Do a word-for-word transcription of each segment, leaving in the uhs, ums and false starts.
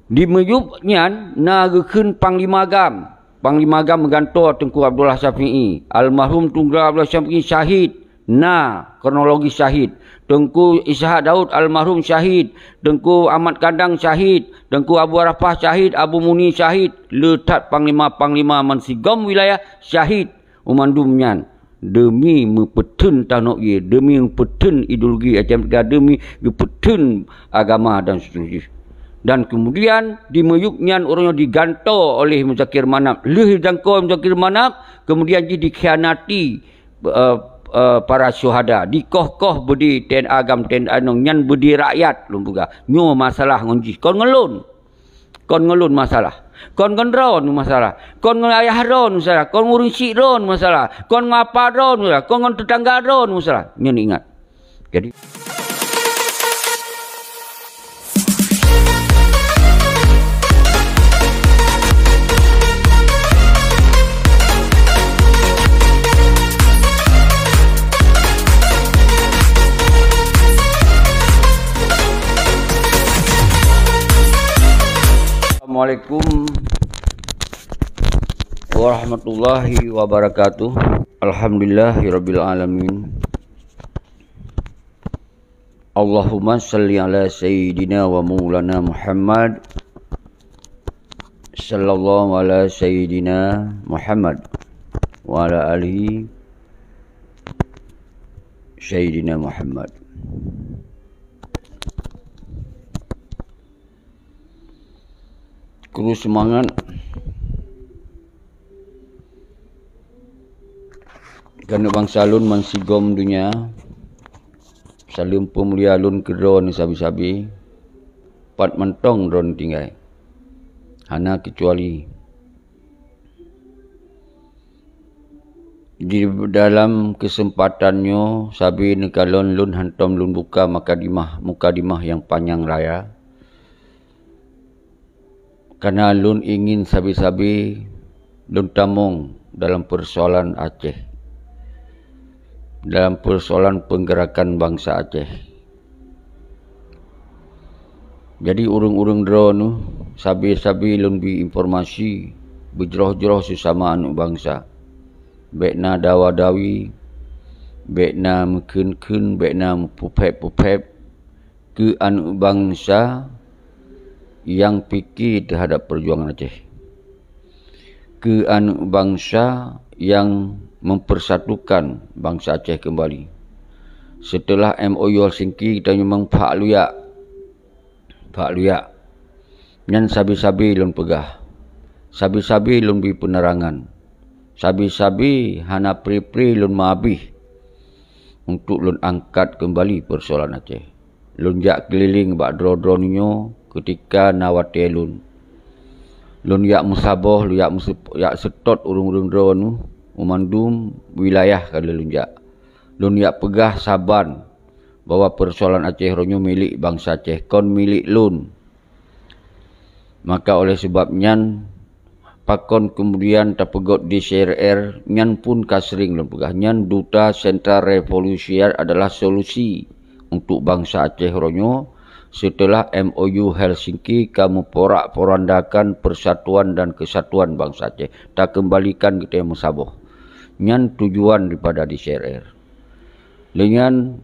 Di miyueb nyan na geukheun Panglima GAM. Panglima GAM meugantoe Teungku Abdullah Syafi'i. Almarhum Teungku Abdullah Syafi'i syahid. Na kronologi syahid. Teungku Ishak Daud almarhum syahid. Teungku Ahmad Kandang syahid. Teungku Abu Arafah syahid. Abu Muni syahid. Le that panglima-panglima meusigom wilayah syahid. Meumandum nyan deumi meupeutheun tanoh ie, deumi meupeutheun ideologi Aceh Merdeka, deumi geupeutheun agama dan seterusnya. Dan kemudian di miyueb nyan uroe nyoe digantoe oleh Muzakir Manaf. Lheueh dijangkoe Muzakir Manaf, kemudian jih dikhianati, eh, eh, para syuhada, dikoh-koh beudé T N A GAM, T N A nyoe nyan beudé rakyat lôn peugah. Nyoe masalah ngon jih, kon ngon lôn. Kon ngon lôn masalah. Kon ngon droeneuh masalah. Kon ngon ayah droeneuh masalah. Kon ngon ureueng syik droeneuh masalah. Kon ngon apa droeneuh masalah. Kon ngon tetangga droeneuh masalah. Nyoe ingat. Jadi, Assalamualaikum warahmatullahi wabarakatuh. Alhamdulillahirabbil alamin. Allahumma salli ala sayyidina wa maulana Muhammad. Sallallahu ala sayyidina Muhammad wa ala alihi sayyidina Muhammad. Kru seumangat keuneuk bansa lôn bansigom donya. Saleuem peumulia lôn keu droeneuh sabe-sabe, pat mantong droeneuh tinggai. Hana keucuali. Di dalam keuseumpatan nyoe sabe neukalon lôn hantom lôn buka mukadimah, mukadimah nyang panyang raya. Karena lôn ingin sabe-sabe lôn tamong dalam peusoalan Aceh, dalam peusoalan peunggerakan bansa Aceh. Jadi, ureuëng-ureuëng droeneuh, sabe-sabe lôn bi informasi, beujroh-jroh seusama aneuëk bansa. Bék na dawa-dawi, bék na meukheun-kheun, bék na meupuphét-puphét keu aneuëk bansa nyang pike teuhadap peujuangan Aceh. Keu aneuëk bansa nyang mempersatukan bansa Aceh keumbali. Seuteulah M O U Helsinki, geutanyoe memang phak luyak. Phak luyak. Nyan sabe-sabe lôn peugah. Sabe-sabe lôn bi peunerangan. Sabe-sabe hana pri-pri lôn meuabéh untuk lôn angkat keumbali peusoalan Aceh. Lôn jak keulileng bak droe-droe nyoe keutika na watée lôn. Lôn jak meusaboh, lôn jak meuseu-, jak seutôt ureuëng-ureuëng droeneuh u mandum wilayah ka lheueh lôn jak. Lôn jak peugah saban bahwa peusoalan Aceh uroe nyoe milék bansa Aceh, kon milék lôn. Maka oleh sebab nyan, pakon kemudian tapeugot D C R R, nyan pun ka sering lôn peugah, nyan Duta Sentral Revolusioner adalah solusi untuk bansa Aceh uroe nyoe, seuteulah M O U Helsinki ka meuporak-porandakan persatuan dan kesatuan bansa Aceh. Takeumbalikan geutanyoe meusaboh. Nyan tujuan daripada D C R R. Lé nyan,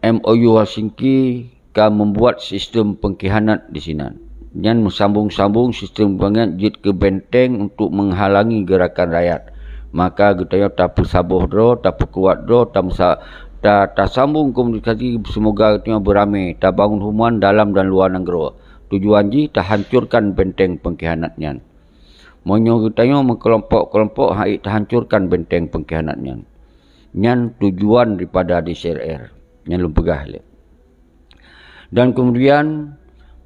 M O U Helsinki ka membuat sistem pengkhianat di sinan. Nyan meusambung-sambung sistem pengkhianat jeuet keu benteng untuk menghalangi gerakan rakyat. Maka geutanyoe tapeusaboh droe, tapeukuat droe, tameusa-, ta-, tasambung komunikasi seumoga geutanyoe beuramé, tabangun hubungan dalam dan luwa nanggroe. Tujuan jih tahancurkan benteng pengkhianat nyan. Meunyoe geutanyoe meukelompok-kelompok, han ék tahancurkan benteng pengkhianat nyan. Nyan tujuan daripada D C R R nyang lôn peugah lé. Dan kemudian,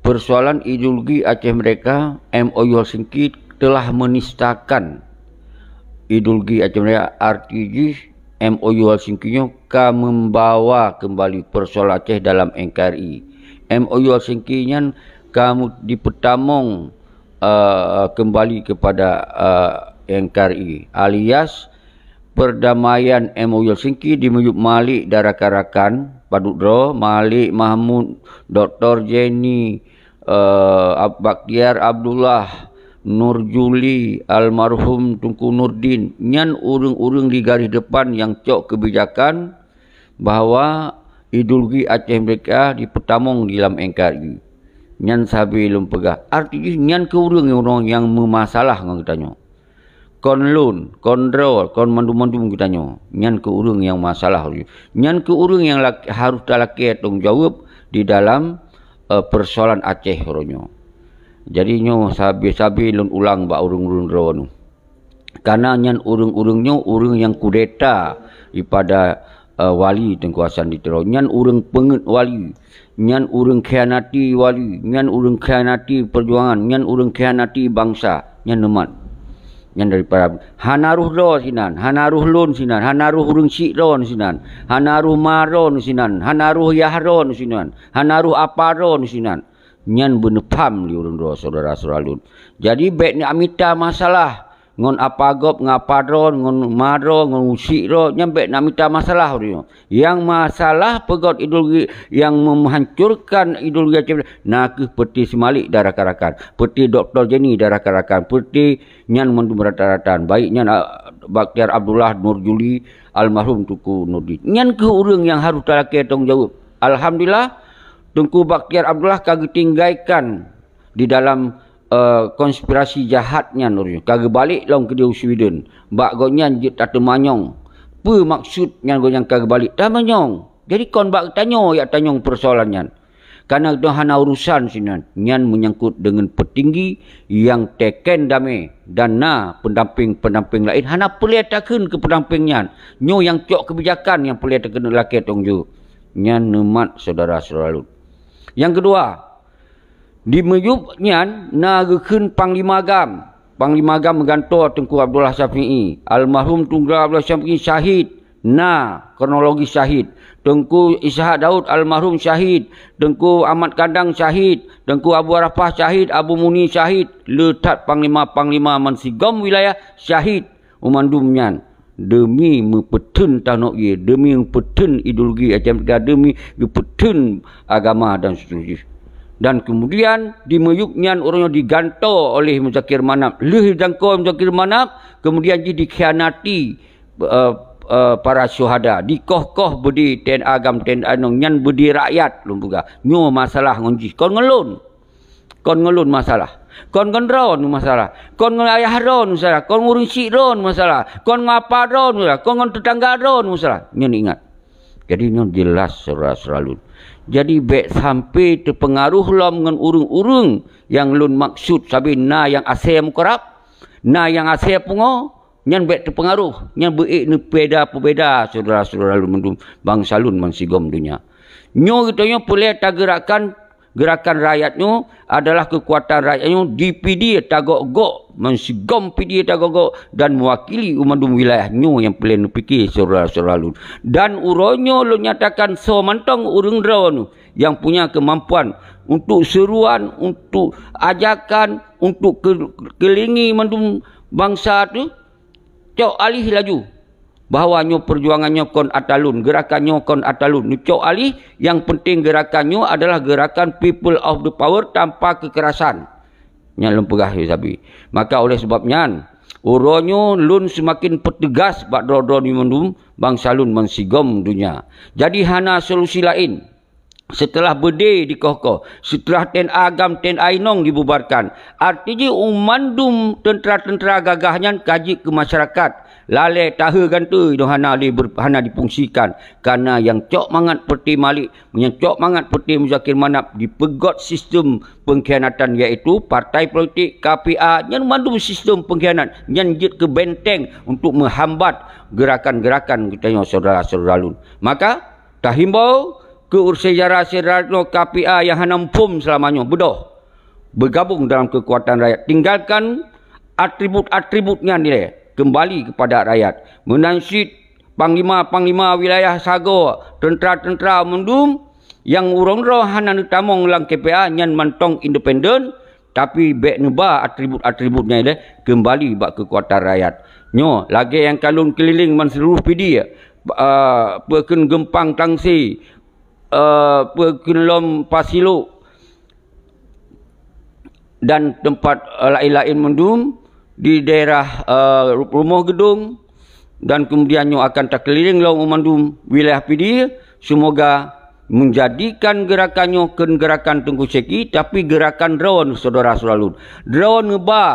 persoalan ideologi Aceh Merdeka, M O U Helsinki telah menistakan ideologi Aceh Merdeka, arti jih M O U Helsinki nyoe ka membawa kembali persoalan Aceh dalam N K R I. M O U Helsinki nyan ka mu-, dipeutamong, eh, kembali kepada, eh, N K R I, alias perdamaian M O U Helsinki dimiyueb Malik dan rakan-rakan padub droe, Malik Mahmud, Doktor Jenny, eh, Ab-, Bakhtiar Abdullah, Nur Juli, almarhum Teungku Nurdin, nyan ureuëng-ureuëng di garis depan nyang cok keubijakan bahwa ideologi Aceh Merdeka dipeutamong di lam N K R I. Nyan sabe lôn peugah. Arti jih nyan keuh ureuëng nyang meumasalah ngon geutanyoe. Kon lôn, kon droe, kon mandum-mandum geutanyoe. Nyan keuh ureuëng nyang masalah. Nyan keuh ureuëng nyang lak-, harôh talakée tanggung jaweueb di dalam, eh, peusoalan Aceh uroe nyoe. Jadi nyoe sabe-sabe lôn ulang bak ureuëng-ureuëng droeneuh. Kana nyan ureuëng-ureuëng nyoe ureuëng nyang kudeta dipada, eh, wali Teungku Hasan di Tiro. Nyan ureuëng peungeuet wali. Nyan ureuëng khianati wali. Nyan ureuëng khianati peujuangan. Nyan ureuëng khianati bansa. Nyan neumat. Nyan daripada hana roh droe sinan, hana roh lôn sinan, hana roh ureuëng syiek droe sinan, hana roh ma droe sinan, hana roh yah droe sinan, hana roh apa droe sinan. Nyan beuneupham lé ureuëng droe syedara-syedara lôn. Jadi bék neumita masalah ngon apa gob, ngon apa droe, ngon ma droe, ngon syiek droe, nyan bék neumita masalah ureuëng nyoe. Nyang masalah peugét ideologi nyang meuhancurkan ideologi Aceh na kheueh peuti Seumalek dan rakan-rakan, peuti Doktor Jenny dan rakan-rakan, peuti nyan mandum rata-rata, baik nyan, ah, Bakhtiar Abdullah, Nur Juli, almarhum Teungku Nurdin. Nyan kheueh ureuëng nyang harôh talakée tanggung jaweueb. Alhamdulillah, Teungku Bakhtiar Abdullah ka geutinggaikan di dalam, eh, konspirasi jahat nyan ureuëng nyoe. Ka geubalek lom keudéh u Sweden. Bak gobnyan jeuet tateumanyong. Peue maksud nyan gobnyan ka geubalek? Tamanyong. Jadi kon bak tanyoe jak tanyong peusoalan nyan. Kana geutanyoe hana urusan sinan. Nyan meunyangkot deungon peutinggi nyang teken damé dan na peudampéng-peudampéng laén hana peureulée takheun keu peudampéng nyan. Nyoe nyang cok keubijakan nyang peureulée takheun lakée tanggung jaweueb. Nyan neumat syedara-syedara lôn. Nyang keudua, di miyueb nyan na geukheun Panglima GAM. Panglima GAM meugantoe Teungku Abdullah Syafi'i. Almarhum Teungku Abdullah Syafi'i syahid. Na kronologi syahid. Teungku Ishak Daud almarhum syahid. Teungku Ahmad Kandang syahid. Teungku Abu Arafah syahid. Abu Muni syahid. Le that panglima-panglima meusigom wilayah syahid. Meumandum nyan deumi meupeutheun tanoh ié, deumi meupeutheun ideologi Aceh Merdeka, deumi geupeutheun agama dan seterusnya. Dan kemudian di miyueb nyan ureuëng nyoe digantoe oleh Muzakir Manaf. Lheueh dijangkoe Muzakir Manaf, kemudian jih dikhianati, eh, eh, para syuhada, dikoh-koh beudé TNA GAM, TNA inong, nyan beudé rakyat lôn peugah. Nyoe masalah ngon jih, kon ngon lôn. Kon ngon lôn masalah. Kon ngon droeneuh masalah. Kon ngon ayah droeneuh masalah. Kon ngon ureuëng syiek droeneuh masalah. Kon ngon apa droeneuh masalah. Kon ngon teutangga droeneuh masalah. Nyoe ingat. Jadi nyoe jeulaih syedara-syedara lôn. Jadi bék sampai teupeungaruh lom ngon ureuëng-ureuëng nyang lôn maksud sabe na nyang asée meukeurab, na nyang asée pungo, nyan bék teupeungaruh. Nyan beuék neupeubeda-peubeda syedara-syedara lôn mandum, bansa lôn meusigom donya. Nyoe geutanyoe peureulée tageurakkan Geurakan rakyat nyoe adalah keukuatan rakyat nyoe dipidie tagok-gok, meusigom pidie tagok-gok dan meuwakili u mandum wilayah nyoe nyang peureulée neupike syedara-syedara lôn. Dan uroe nyoe lôn nyatakan soe mantong ureuëng droeneuh nyang punya keumampuan untuk seruan, untuk ajakan, untuk ke-, keulingi mandum bansa teuh, cok alih laju bahwa nyoe peujuangan nyoe kon ata lôn, geurakan nyoe kon ata lôn. Neucok alih, nyang peunteng geurakan nyoe adalah geurakan people of the power tanpa kekerasan. Nyan lôn peugah lé sabe. Maka oleh sebab nyan, uroe nyoe lôn seumaken peuteugas bak droe-droe nyoe mandum bansa lôn meusigom donya. Jadi hana solusi laén. Seuteulah beudé dikoh-koh, seuteulah TNA GAM, TNA inong dibubarkan, arti jih u mandum teuntra-teuntra gagah nyan ka jeuet keu masyarakat. Lalée tahe gantui dong hana di-, hana dipungsikan, kareuna nyang cok mangat peuti Malik, nyang cok mangat peuti Muzakir Manaf dipeugét sistem peungkhianatan, yaitu partai politik, K P A, nyan mandum sistem peungkhianat, nyan jeuet keu benteng untuk meuhambat geurakan-geurakan geutanyoe syedara-syedara lôn. Maka, tahimbau keu ureuëng syedara-syedara droe K P A nyang hana muphom seulama nyoe, beudôh beugabong dalam keukuatan rakyat. Tinggalkan atribut-atribut nyan ilée, keumbali keupada rakyat. Meunan cit panglima-panglima wilayah sagoe, teuntra-teuntra mandum nyang uroe nyoe hana neutamong lam K P A nyan mantong independen, tapi bék neuba atribut-atribut nyan ilée keumbali bak keukuatan rakyat. Nyoe lagée nyang ka lôn keulileng ban seuluruh Pidie, eh, peue kheun Geumpang Tangse, eh, peue kheun lom Pasilok, dan tempat, eh, laén-laén mandum di daerah, eh, Rumoh Geudong, dan kemudian nyoe akan takeuliléng lom u mandum wilayah Pidie. Semoga menjadikan gerakan nyoe kon gerakan Teungku Syeki, tapi gerakan droeneuh, syedara-syedara lôn. Droeneuh ba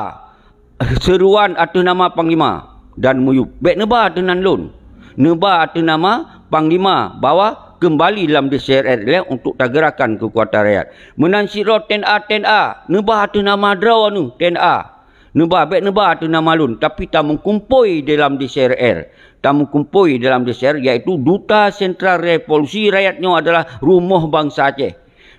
seuruan ateueh nama Panglima dan Muyup. Bék neuba ateueh nan lôn. Neuba ateueh nama Panglima bahwa keumbali lam D C R R ilée untuk tagerakan keukuatan rakyat. Meunan sidroe TNA, TNA, neuba ateueh nama droeneuh TNA. Neuba, bék neuba ateueh nama lôn, tapi tameukumpôi dalam D C R R. Tameukumpôi dalam D C R R, yaitu Duta Sentral Revolusi Rakyat nyoe adalah Rumoh Bansa Aceh.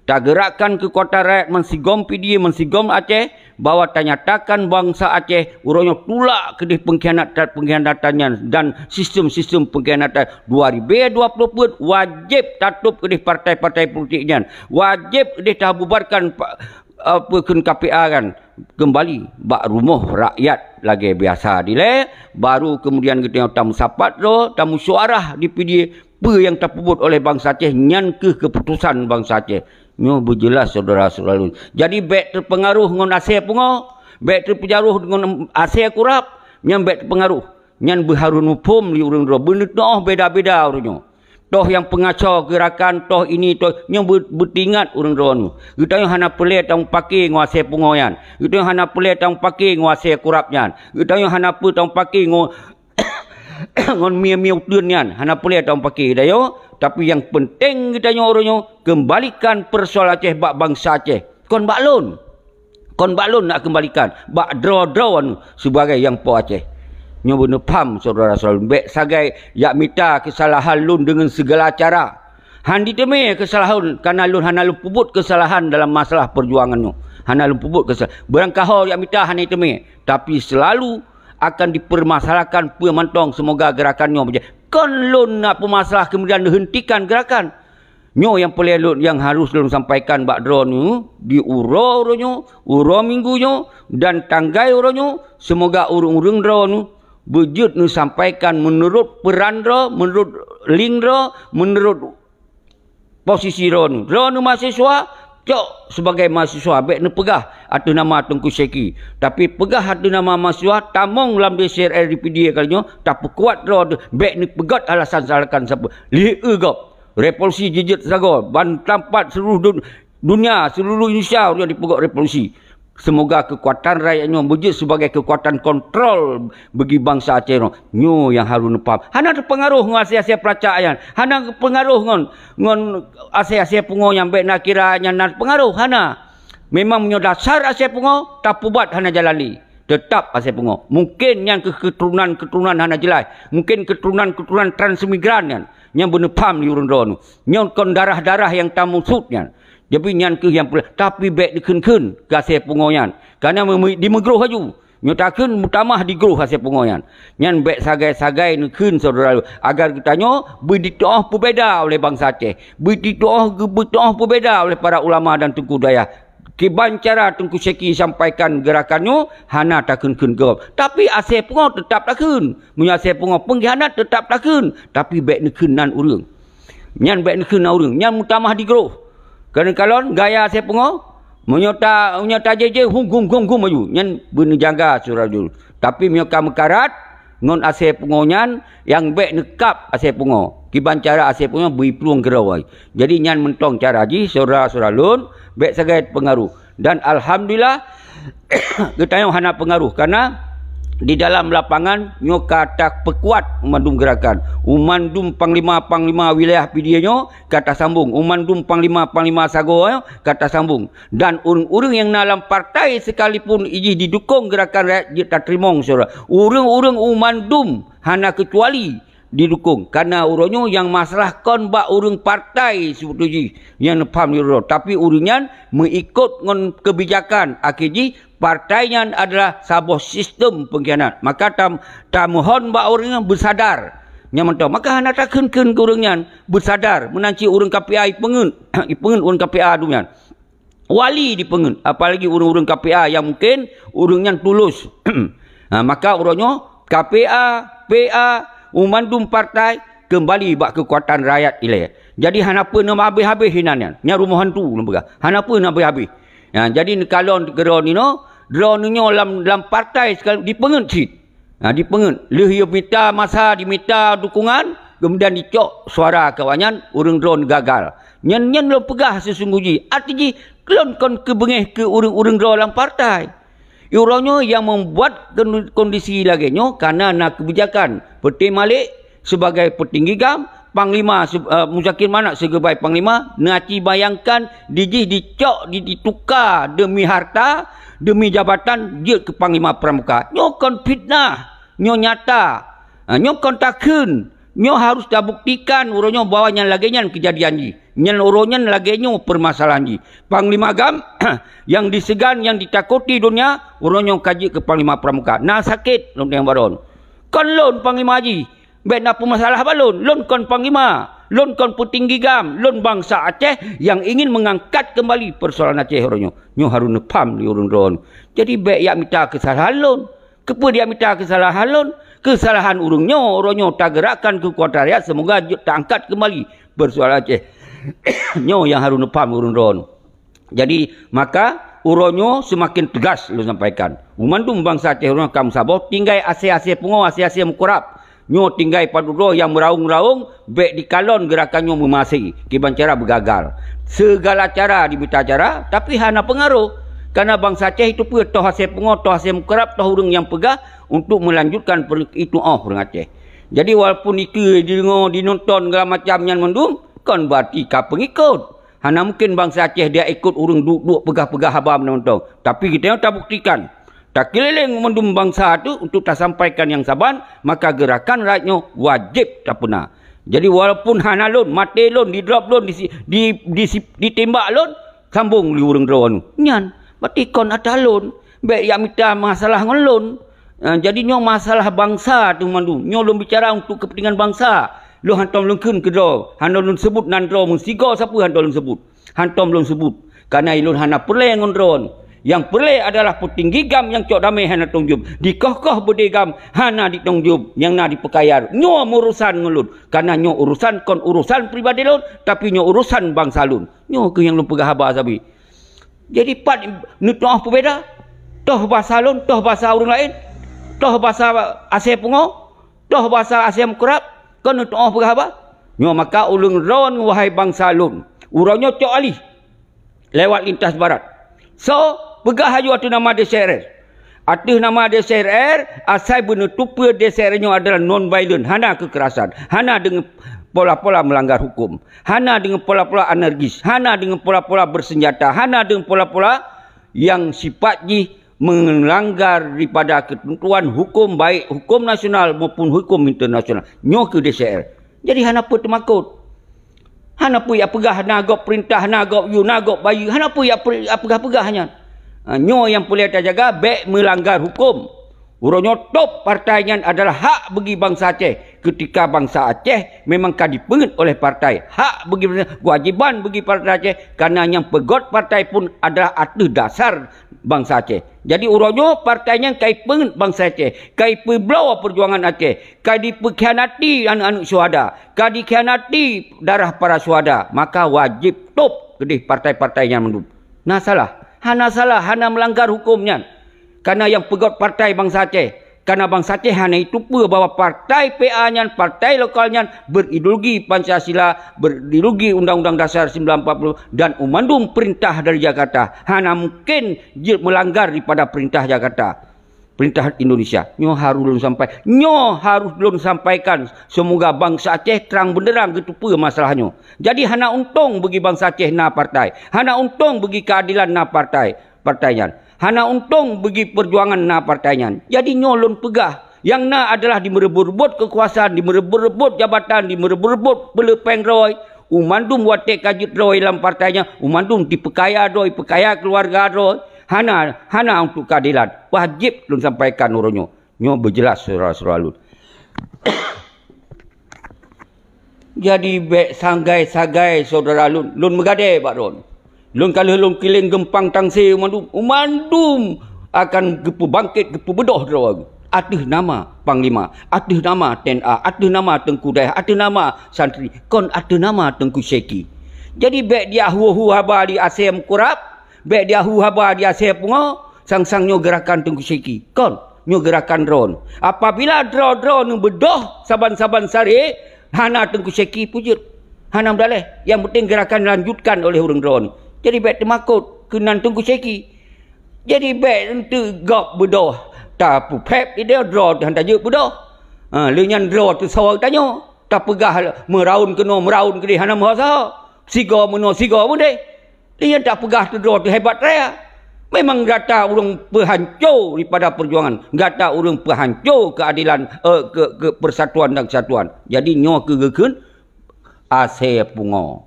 Tageurakkan keukuatan rakyat meusigom Pidie, meusigom Aceh, bahwa tanyatakan bansa Aceh uroe nyoe tulak keudeh pengkhianat-, pengkhianatan nyan dan sistem-sistem pengkhianatan. Dua ribu dua puluh peuet wajéb tatôb keudeh partai-partai politik nyan. Wajéb keudeh tabubarkan pa-, apa kheun K P A kan. Keumbali bak rumoh rakyat lagée biasa dilée, baru keumudian geutanyoe tameusapat droe, tameusyuarah di Pidie, peue nyang tapeubuet oleh bansa Aceh, nyan kheueh keuputosan bansa Aceh. Nyoe beujeulaih syedara-syedara lôn. Jadi bék teupeungaroh ngon asée pungoe, bék teupeungaroh ngon asée kurab, nyan bék teupeungaroh. Nyan beuharôh muphom lé ureuëng droe, beuneutoh beda-beda ureuëng nyoe. Toh nyang peungaco geurakan, toh ini, toh nyoe beu-, beutingat ureuëng droeneuh. Geutanyoe hana peureulée tameupaké ngon asée pungoe nyan. Geutanyoe hana peureulée tameupaké ngon asée kurab nyan. Geutanyoe hana peue tameupaké ngon ngon mie-mie uteuen nyan, hana peureulée tameupaké geutanyoe, tapi nyang peunteng geutanyoe uroe nyoe keumbalikan peusoalan Aceh bak bansa Aceh, kon bak lôn. Kon bak lôn nak keumbalikan, bak droe-droe nyoe sibagai nyang po Aceh. Nyoe beuneupham syedara-syedara lôn, bék sagai jak mita keusalahan lôn deungon sigala cara. Han jiteumé keusalahan, kareuna lôn hana lôn peubuet keusalahan dalam masalah peujuangan nyoe. Hana lôn peubuet keusalahan. Beurangkaho jak mita hana jiteumé, tapi seulalu akan dipeurmasalahkan peue mantong, seumoga geurakan nyoe beujeuet. Kon lôn na peumasalah keumudian neuheuntikan geurakan. Nyoe nyang peureulée lôn, nyang harôh lôn sampaikan bak droeneuh di uroe-uroe nyoe, uroe minggu nyoe, dan tanggai uroe nyoe, seumoga ureuëng-ureuëng droeneuh beujeuet neusampaikan meunurot peuran droe, meunurot link droe, meunurot posisi droeneuh. Droeneuh mahasiswa, cok sibagai mahasiswa, bék neupeugah ateueh nama Teungku Syeki. Tapi peugah ateueh nama mahasiswa, tamong lam D C R R di Pidie kali nyoe, tapeukuat droeneuh, bék neupeugét alasan-alasan sapeue. Lheueh gob, revolusi jijeuet sagoe, ban tampat seuluruh dun-, dunia, seuluruh Indonesia ureuëng dipeugét revolusi. Seumoga keukuatan rakyat nyoe beujeuet sibagai keukuatan kontrol bagi bansa Aceh nyoe. Nyoe nyang harôh neupham. Hana teupeungaroh ngon asée-asée peulacak nyan. Hana teupeungaroh ngon, ngon asée-asée pungoe nyang bék na kira nyan na teupeungaroh. Hana. Memang meunyoe dasar asée pungoe, tapeubuet hana jalan lé. Teutap asée pungoe. Mungken nyan keu keuturonan-keuturonan hana jeulaih. Mungken keuturonan-keuturonan transmigran nyan. Nyang beuneupham di ureuëng droeneuh. Nyoe kon darah-darah nyang tamusuet nyan. Jadi nyan kheueh nyang peureulée, tapi bék dikheun-kheun keu asée pungoe nyan. Kareuna meu-, dimeugroh laju. Nyoe takheun meutamah digroh asée pungoe nyan. Nyan bék sagai-sagai neukheun syedara lôn, agar geutanyoe beuditoh peubeda oleh bansa Aceh. Beuditoh, beuditoh peubeda oleh para ulama dan teungku dayah. Kiban cara Teungku Syeki sampaikan geurakan nyoe hana takheun-kheun gob. Tapi asée pungoe teutap takheun. Meunyoe asée pungoe peungkhianat teutap takheun. Tapi bék neukheun nan ureuëng. Nyan bék neukheun na ureuëng, nyan meutamah digroh. Keuneuk kalon gaya asée pungoe, meunyoe ta-, meunyoe tajéh-jéh, hum, gum, gum, gum aju, nyan beuneujaga syedara lôn. Tapi meunyoe ka meukarat ngon asée pungoe nyan, nyang bék neukab asée pungoe. Kiban cara asée pungoe beuplueng keudroe. Jadi nyan mantong cara jih, syedara-syedara lôn, bék sagai peungaroh. Dan alhamdulillah, geutanyoe hana peungaroh, kareuna di dalam lapangan nyoe ka tapeukuat mandum geurakan. U mandum panglima-panglima wilayah Pidie nyoe ka tasambong. U mandum panglima-panglima sagoe nyoe ka tasambong. Dan ureuëng-ureuëng nyang na lam partai sekalipun jih didukong geurakan rakyat jeuet tateurimong syedara. Ureuëng-ureuëng u mandum hana keucuali didukong. Kareuna uroe nyoe nyang masalah kon bak ureuëng partai sibeutôi jih nyang neupham di uroe, tapi ureuëng nyan meuikot ngon keubijakan, akhé jih partai nyan adalah saboh sistem peungkhianat. Maka tam-, tameuhon bak ureuëng nyan beusadar. Nyang mantong, maka hana takheun-kheun keu ureuëng nyan beusadar, meunan cit ureuëng K P A ipeungeut, ipeungeut ureuëng K P A dum nyan. Wali dipeungeut, apalagi ureuëng-ureuëng K P A nyang mungken ureuëng nyan tulus. Ha, maka uroe nyoe K P A, P A, u mandum partai keumbali bak keukuatan rakyat ilée. Jadi hana peue neuhabéh-habéh inan nyan. Nyan rumoh hantu lôn peugah. Hana peue neuhabéh-habéh. Ha, jadi neukalon keudroe nyoe, droeneuh nyoe lam, lam partai sekali dipeungeut cit. Ha, dipeungeut. Lheueh yue mita masa, dimita dukungan, kemudian dicok suara keu awaknyan, ureuëng droeneuh gagal. Nyan, nyan lôn peugah seusunggoh jih. Arti jih, lôn kon keu beungéh keu ureuëng-ureuëng droe lam partai. Uroe nyoe nyang membuat kon-, kondisi lagée nyoe karena na kebijakan Peuté Malik sebagai peutinggi GAM, Panglima se-, eh, Muzakir Manaf sebagai Panglima, na ci bayangkan dijih dicok, di-, dituka demi harta, demi jabatan jeuet keu Panglima Pramuka. Nyoe kon fitnah, nyoe nyata. Ha, nyoe kon takheun. Nyoe harus tabuktikan uroe nyoe bahwa nyang lagée nyan keujadian jih. Nyan uroe nyan lagée nyoe peumasalahan jih. Panglima GAM nyang diseugan, nyang ditakuti donya, uroe nyoe ka jeuet keu Panglima Pramuka. Na sakét lôn nyang baron. Kon lôn panglima jih. Bék na peumasalah bak lôn. Lôn kon panglima. Lôn kon peutinggi GAM. Lôn bansa Aceh nyang ingin meungangkat keumbali peusoalan Aceh uroe nyoe. Nyoe harôh neupham lé ureuëng droeneuh. Jadi bék jak mita keusalahan lôn. Keupeue jak mita keusalahan lôn? Keusalahan ureuëng nyoe, uroe nyoe tageurakkan keukuatan rakyat, seumoga jeuet taangkat keumbali peusoalan Aceh. Nyoe nyang harôh neupham ureuëng droeneuh. Jadi, maka uroe nyoe seumaken teugas lôn sampaikan. Meumandum bansa Aceh uroe nyoe ka meusaboh, tinggai asée-asée pungo, asée-asée meukurab. Nyoe tinggai padub droe nyang meuraung-raung, bék dikalon geurakan nyoe meumaséh, kiban cara beugagal. Seugala cara dimita cara, tapi hana peungaroh. Karena bansa Aceh itu peue, toh asée pungo, toh asée meukurab, toh ureuëng nyang peugah untuk meulanjutkan per-, itu óh ureuëng Aceh. Jadi, walaupun ikeue, dideungoe, dinonton, segala macam nyan mandum, kon berarti ka peungikot. Hana mungken bansa Aceh dia ikot ureuëng duek-duek peugah-peugah haba meunontong. Tapi geutanyoe tabuktikan. Takeulileng mandum bansa tu untuk tasampaikan nyang saban, maka geurakan rakyat nyoe wajéb tapeuna. Jadi, walaupun hana lôn, maté lôn, didrop lôn, disi-, di, disi-, ditembak lôn, sambong lé ureuëng droeneuh. Nyan, berarti kon atra lôn. Bék jak mita masalah ngon lôn. Ah, jadi nyoe masalah bansa tu mandum. Nyoe lôn bicara untuk kepentingan bansa. Lôn hantom lôn kheun keudroe, hana lôn seubut nan droe meusigoe sapeue hantom lôn seubut. Hantom lôn seubut. Karena lôn hana peureulée ngon droe. Nyang peureulée adalah peutinggi GAM nyang cok damé hana tong jeuem. Dikoh-koh beudé GAM hana ditong jeuem, nyang na dipeukaya. Nyoe meurusan ngon lôn. Karena nyoe urusan kon urusan pribadi lôn, tapi nyoe urusan bansa lôn. Nyoe keuh nyang lôn peugah haba sabe. Jadi, pat neutuoh peubeda? Toh basa lôn, toh basa ureuëng laén, toh basa asée pungo, toh basa asée meukurab, kon neutuoh peugah haba? Nyoe maka ulôn ron, wahai bansa lôn, uroe nyoe cok alih lewat lintas barat. So, peugah aju ateueh nama D C R R. Ateueh nama D C R R, asai beuneutupeue D C R R nyoe adalah non-violent, hana keukerasan, hana deungon pola-pola meulanggar huköm, hana deungon pola-pola anarkis, hana deungon pola-pola beuseunjata, hana deungon pola-pola nyang sipat jih meulanggar daripada keuteuntuan huköm, baik huköm nasional maupun huköm internasional. Nyoe keuh D C R R. Jadi hana peue teumakot. Hana peue jak peugah na gob peurintah, na gob yue, na gob bayeue, hana peue jak pe-, jak peugah-peugah nyan. Ha, nyoe nyang peureulée tajaga, bék meulanggar huköm. Uroe nyoe top partai nyan adalah hak bagi bansa Aceh. Ketika bansa Aceh memang ka dipeungeut oleh partai, hak bagi, kewajiban bagi partai Aceh, karena nyang peugét partai pun adalah ateueh dasar bansa Aceh. Jadi, uroe nyoe partai nyan ka ipeungeut bansa Aceh, ka ipeubloe peujuangan Aceh, ka dipeukhianati aneuëk-aneuëk syuhada, ka dikhianati darah para syuhada, maka wajéb top keudeh partai-partai nyan mandum. Na salah? Hana salah, hana meulanggar huköm nyan. Karena nyang peugét partai bansa Aceh, karena bansa Aceh hana jiteupeue bahwa partai P A nyan, partai lokal nyan berideologi Pancasila, berideologi Undang-Undang Dasar sembilan empat puluh dan mandum perintah dari Jakarta. Hana mungkin jeuet meulanggar daripada perintah Jakarta, perintah Indonesia. Nyoe harôh lôn sampai, nyoe harôh lôn sampaikan. Seumoga bansa Aceh terang benderang geuteupeue masalah nyoe. Jadi hana untông bagi bansa Aceh na partai, hana untông bagi keadilan na partai, partai nyan. Hana untông bagi peujuangan na partai nyan. Jadi nyoe lôn peugah, nyang na adalah dimeureubot-reubot keukuasaan, dimeureubot-reubot jabatan, dimeureubot-reubot peuleupeng droe. Mandum watée ka jeuet droe lam partai nyan, mandum dipeukaya droe, peukaya keuluwarga droe. Hana, hana untuk keadilan. Wajéb lôn sampaikan uroe nyoe. Nyoe beujeulaih syedara-syedara lôn. Jadi bék sagai-sagai syedara lôn, lôn meugadée bak droe. Lôn ka lheueh lôn kileng geumpang tangse mandum, mandum akan geupeubangket, geupeubeudôh droe. Ateueh nama panglima, ateueh nama T N A, ateueh nama teungku dayah, ateueh nama santri, kon ateueh nama Teungku Syeki. Jadi bék diahu-ahu haba di asée meukurab, Bék diahu haba di asée pungo, sang-sang nyoe geurakan Teungku Syeki. Kon, nyoe geurakan droe. Apabila droe-droe neubeudôh saban-saban saré, hana Teungku Syeki peujeuet. Hana meudaléh. Nyang penting geurakan lanjutkan oleh ureuëng droe. Jadi bék teumakot keunan Teungku Syeki. Jadi bék eunteuk gob beudôh tapeupéb di droe teuh hana jeuet beudôh. Ha, lheueh nyan droe teuh sawa tanyoe. Tapeugah meuraun keunoe, meuraun keudeh hana meusaho. Sigoe meunoe, sigoe meudeh. Lheueh nyan tapeugah teuh droe teuh hebat raya. Memang gata ureuëng peuhanco daripada perjuangan. Gata ureuëng peuhanco keadilan, eh, ke, ke persatuan dan kesatuan. Jadi nyoe keuh geukheun asée pungo.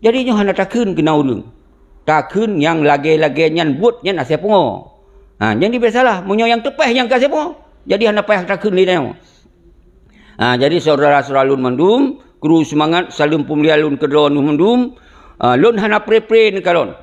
Jadi nyoe hana takheun keunan ureuëng. Takheun nyang lagée-lagée nyan buet nyan asée pungo. Ha, nyan dibée salah. Meunyoe nyang teupéh nyang keu asée pungo. Jadi hana payah takheun lé nyoe. Ha, jadi syedara-syedara lôn mandum, kru seumangat, saleuem peumulia lôn keudroe neuh mandum. Ha, lôn hana pre-pre neukalon.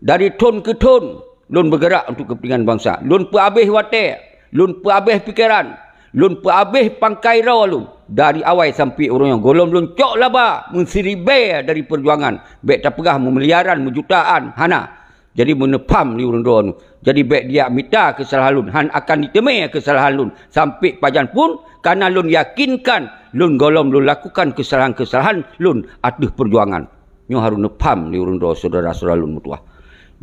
Dari thon keu thon, lôn beugerak untuk kepentingan bansa. Lôn peuabéh watée, lôn peuabéh pikeran, lôn peuabéh pangkai droe lôn. Dari awai sampoe uroe nyoe, gohlom lôn cok laba meusiribée dari peujuangan. Bék tapeugah meumiliaran, meujutaan, hana. Jadi meuneupham lé ureuëng droe nyoe. Jadi bék dijak mita keusalahan lôn, han akan diteumé keusalahan lôn. Sampoe pajan pun, kareuna lôn yakinkan lôn gohlom lôn lakukan keusalahan-keusalahan lôn ateueh peujuangan. Nyoe harôh neupham lé ureuëng droe syedara-syedara lôn meutuwah.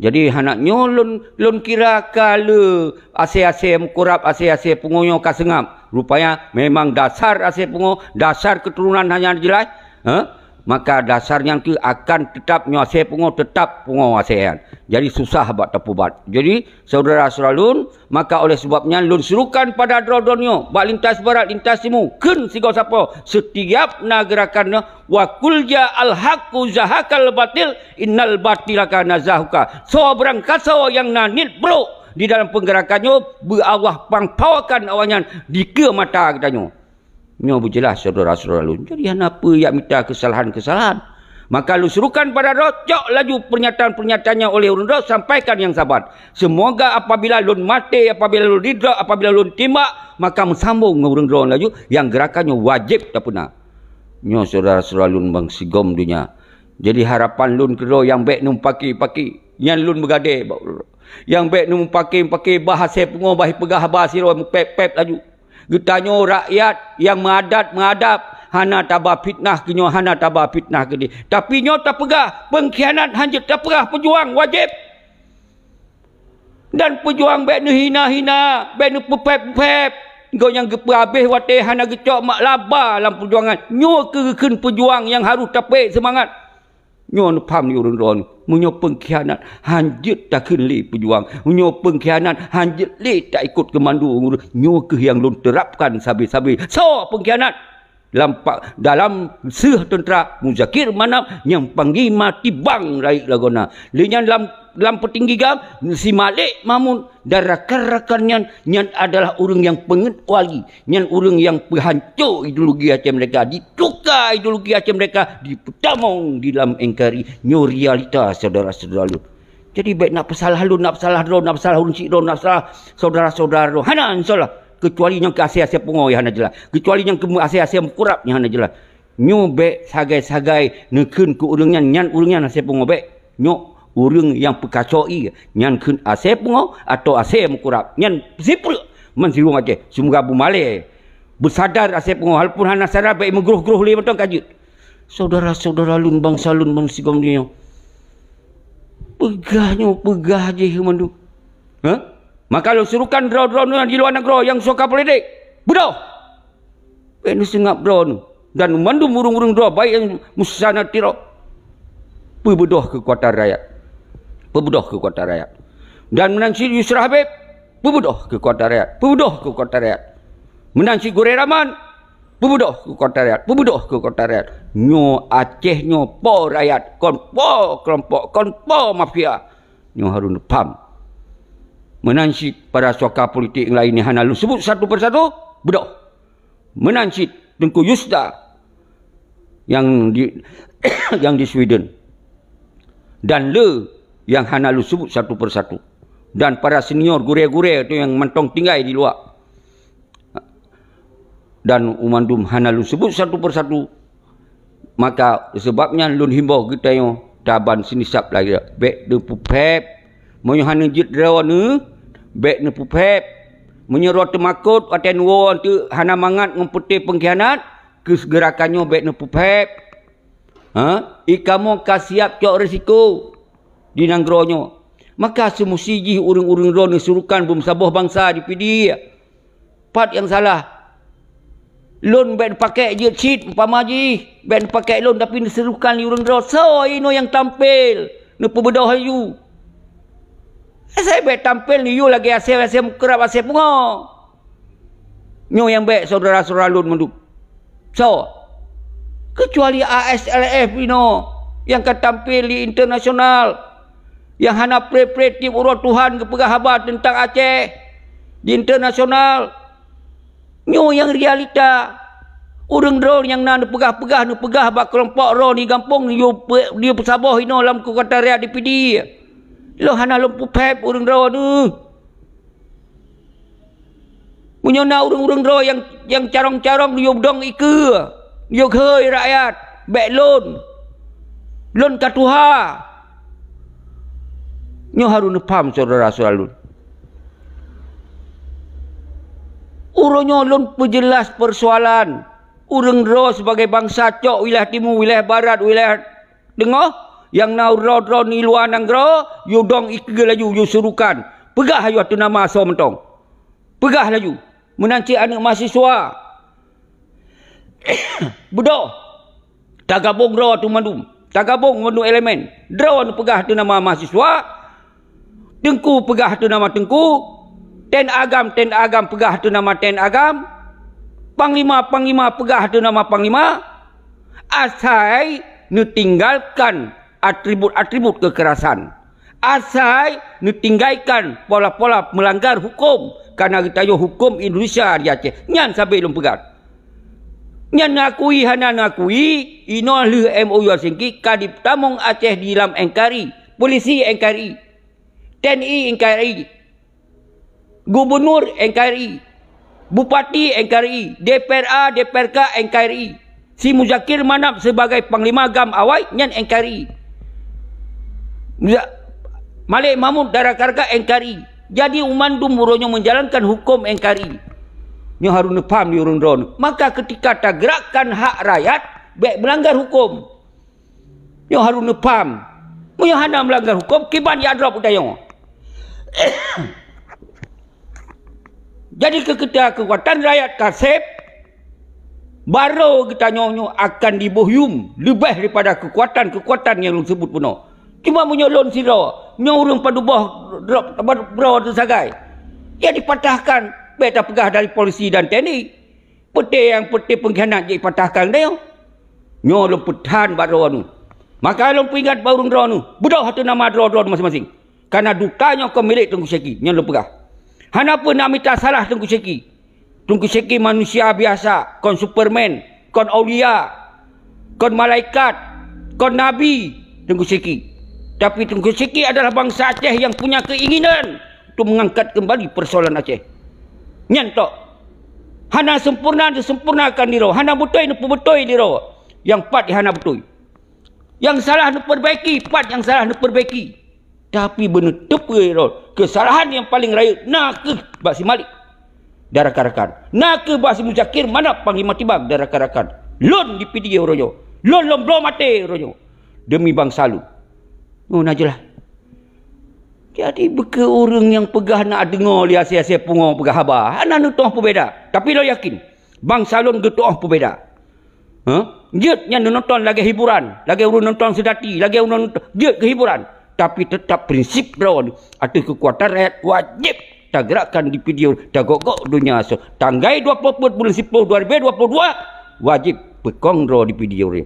Jadi hana nyoe lôn, lôn kira ka le asée-asée meukurab, asée-asée pungo nyoe ka seungab. Rupanya memang dasar asée pungo, dasar keuturonan hana jeulaih. Ha? Maka dasar nyan keuh akan teutap nyoe asée pungo, teutap pungo asée nyan. Jadi susah bak tapeubat. Jadi syedara-syedara lôn, maka oleh sebab nyan lôn serukan pada droe-droe nyoe, bak lintas barat, lintas timu, kheun sigoe sapo, setiap na geurakan nyoe, "Wa qul ja'al haqqu zahaqal batil, innal batila kana zahuqa." Soe beurangkasoe nyang na niet brok di dalam peugeurakan nyoe, beu Allah pampawakan awaknyan dikeue mata geutanyoe. Nyoe beujeulaih syedara-syedara lôn. Jadi hana peue jak mita keusalahan-keusalahan. Maka lôn serukan pada droe, cok laju pernyataan-pernyataan nyan oleh ureuëng droe, sampaikan nyang saban. Semoga apabila lôn maté, apabila lôn didrop, apabila lôn timbak, maka meusambong ngon ureuëng droe laju, nyang geurakan nyoe wajéb tapeuna. Nyoe syedara-syedara lôn bansigom donya. Jadi harapan lôn keudroe nyang bék neumeupaké-paké, nyan lôn meugadée bak ureuëng droe. Nyang bék neumeupaké-paké bah asée pungo, bah ipeugah haba sidroe meupéb-péb laju. Geutanyoe rakyat nyang meuadat-meuadab, hana taba fitnah keu nyoe, hana taba fitnah keu jih. Tapi nyoe tapeugah, peungkhianat hanjeuet tapeugah, peujuang wajéb. Dan peujuang bék neuhina-hina, bék neupeupéb-péb. Gobnyan geupeuabéh watée hana geucok mak laba lam peujuangan. Nyoe keuh geukheun peujuang nyang harôh tapék seumangat. Nyoe neupham di ureuëng droe nyoe. Meunyoe peungkhianat hanjeuet takheun lé peujuang, meunyoe peungkhianat hanjeuet lé taikot keumando ureuëng, nyoe keuh nyang lôn teurapkan sabe-sabe. Soe peungkhianat? Lam pa-, dalam seuh teuntra Muzakir Manaf nyang panglima tibang rayeuk lagoena. Lé nyan lam, lam peutinggi gam si Malik Mahmud. Dan rakan-rakan nyan, nyan adalah ureuëng nyang peungeuet wali, nyan ureuëng nyang peuhanco ideologi Aceh Merdeka, dituka ideologi Aceh Merdeka, dipeutamong di lam N K R I. Nyoe realita syedara-syedara lôn. Jadi bék nak peusalah lôn, nak peusalah droe, nak peusalah ureuëng chik droe, nak peusalah syedara-syedara droe. Hana, insya Allah. Keucuali nyang keu asée-asée pungo nyang hana jeulaih. Keucuali nyang keu asée-asée meukurab nyang hana jeulaih. Nyoe bék sagai-sagai neukheun keu ureuëng nyan, nyan ureuëng nyan asée pungo bék. Nyoe ureuëng nyang peukaco ié, nyan kheun asée pungo atawa asée meukurab. Nyan sipreuk meusiwong Aceh, seumoga beumalée. Beusadar asée pungo, walaupun hana sadar bék meugroh-groh lé mantong ka jeuet. Syedara-syedara lôn bansa lôn bansigom donya. Peugah nyoe, peugah jih mandum. Ha? Maka lôn serukan droe-droe nyoe di luwa nanggroe nyang suka politik. Beudôh! Bék neuseungab droeneuh dan mandum ureuëng-ureuëng droe baik nyang meusanan tiroe. Peubeudôh keukuatan rakyat. Peubeudôh keukuatan rakyat. Dan meunan cit Yusra Habib, peubeudôh keukuatan rakyat. Peubeudôh keukuatan rakyat. Meunan cit Gurée Rahman, peubeudôh keukuatan rakyat. Peubeudôh keukuatan rakyat. Nyoe Aceh nyoe po rakyat, kon po keulompok, kon po mafia. Nyoe harôh neupham. Meunan cit para suaka politik nyang laén nyang hana lôn seubut satu persatu, beudôh. Meunan cit Teungku Yusda nyang di, nyang di Sweden. Dan le nyang hana lôn seubut satu persatu. Dan para senior gurée-gurée tu nyang mantong tinggai di luwa. Dan u mandum hana lôn seubut satu persatu. Maka seubab nyan lôn himbau geutanyoe Taban sinisab lagée bék neupeupéb. Meunyoe hana jeuet droeneuh, bék neupeupéb. Meunyoe droe teumakot watée neuwoe teuk hana mangat ngon peuté peungkhianat, keu geurakan nyoe bék neupeupéb. Ha? I kamoe ka siab cok risiko di nanggroe nyoe. Maka seumusi jih ureuëng-ureuëng droe neusurukan beumeusaboh bansa di Pidie. Pat nyang salah? Lôn bék neupakék jeuet cit umpama jih, bék neupakék lôn, tapi neuseurukan lé ureuëng droe, soe inoe nyang tampil neupeubeudôh laju. Asai bék tampil neuyue lagée asée-asée mukrab asée pungo. Nyoe nyang bék syedara-syedara lôn mandum. Soe? Keucuali A S L F inoe nyang ka tampil di internasional, nyang hana pre-pre tieb uroe Tuhan geupeugah haba teuntang Aceh di internasional. Nyoe nyang realita. Ureuëng droe nyang na neupeugah-peugah, neupeugah bak keulompok droe di gampông, yue pe-, yue peusaboh inoe lam keukuatan rakyat di Pidie. Lôn hana lôn peupéb ureuëng droe neuh. Meunyoe na ureuëng-ureuëng droe nyang, nyang carông-carông, yue dong ikeue, yue kheue rakyat, bék lôn. Lôn ka tuha. Nyoe harôh neupham syedara-syedara lôn. Uroe nyoe lôn peujeulaih peusoalan ureuëng droe sibagai bansa cok wilayah timu, wilayah barat, wilayah teungoh, nyang na droe-droe di luwa nanggroe, yue dong ikeue laju, yue surukan. Peugah laju ateueh nama soe mantong. Peugah laju. Meunan cit aneuëk mahasiswa. Beudôh. Tagabong droe teuh mandum. Tagabong mandum elemen. Droe neupeugah teuh nama mahasiswa. Teungku peugah teuh nama teungku. Ten agam, ten agam peugah teuh nama ten agam. Panglima, panglima peugah teuh nama panglima. Asai neutinggalkan atribut-atribut keukerasan. Asai neutinggaikan pola-pola meulanggar huköm, kareuna geutanyoe huköm Indonesia di Aceh. Nyan sabé lôn peugah. Nyan neuakui hana neuakui, inoe lheueh M O U Helsinki ka jitamong Aceh di lam N K R I, polisi N K R I, T N I N K R I, gubunur N K R I, bupati N K R I, D P R A, D P R K N K R I, si Muzakir Manaf sibagai panglima gam awai nyan N K R I. Muza-, Malik Mahmud dan rakan-rakan N K R I. Jadi, mandum uroe nyoe menjalankan huköm N K R I. Nyoe harôh neupham di ureuëng droe. Maka, ketika tagerakkan hak rakyat, bék meulanggar huköm. Nyoe harôh neupham. Meunyoe hana meulanggar huköm, kiban jak drob geutanyoe. Jadi, ketika keukuatan rakyat ka seb, barô geutanyoe nyoe akan jiboh yum leubeh daripada keukuatan-keukuatan nyang lôn seubut bunoe. Cuma meunyoe lôn sidroe, nyoe ureuëng padub boh drob, drob, drob teusagai, ya dipatahkan, bék tapeugah dari polisi dan T N I. Peuté nyang peuté peungkhianat jipatahkan geutanyoe. Nyoe lôn peutan bak droeneuh. Maka lôn peuingat bak ureuëng droeneuh, beudôh ateueh nama droe-droe maséng-maséng. Kareuna duta nyoe kon milék Teungku Syeki, nyan lôn peugah. Hana peue na mita salah Teungku Syeki. Teungku Syeki manusia biasa, kon Superman, kon aulia, kon malaikat, kon nabi, Teungku Syeki. Tapi Teungku Syeki adalah bansa Aceh yang punya keinginan untuk mengangkat kembali persoalan Aceh. Nyan tok. Hana sempurna disempurnakan di droe, hana beutôi neupeubeutôi di droe. Nyang pat hana beutôi. Nyang salah neupeurbaiki, pat nyang salah neupeurbaiki. Tapi beuneuteupeu droe, keusalahan nyang paleng rayeuk na kheueh bak si Malik dan rakan-rakan. Na kheueh bak si Muzakir Manaf Panglima Tibang dan rakan-rakan. Lôn di Pidie uroe nyoe. Lôn lôn bloe maté uroe nyoe. Demi bansa lôn. Oh, na jeulaih. Jadi, bukon ureuëng nyang peugah na deungoe lé asée-asée pungo peugah haba, hana neutuoh peubeda. Tapi lôn yakin, bansa lôn geutuoh peubeda. Hah? Jeuet nyan neunonton lagée hiburan, lagée ureuëng nonton seudati, lagée ureuëng nonton, jeuet keu hiburan. Tapi, teutap prinsip droe ateueh keukuatan rakyat wajéb tagerakkan di Pidie, tagok-gok donya soe. Tanggai dua ploh peuet buleuen siploh dua ribu dua puluh dua, wajéb peukong droe di Pidie.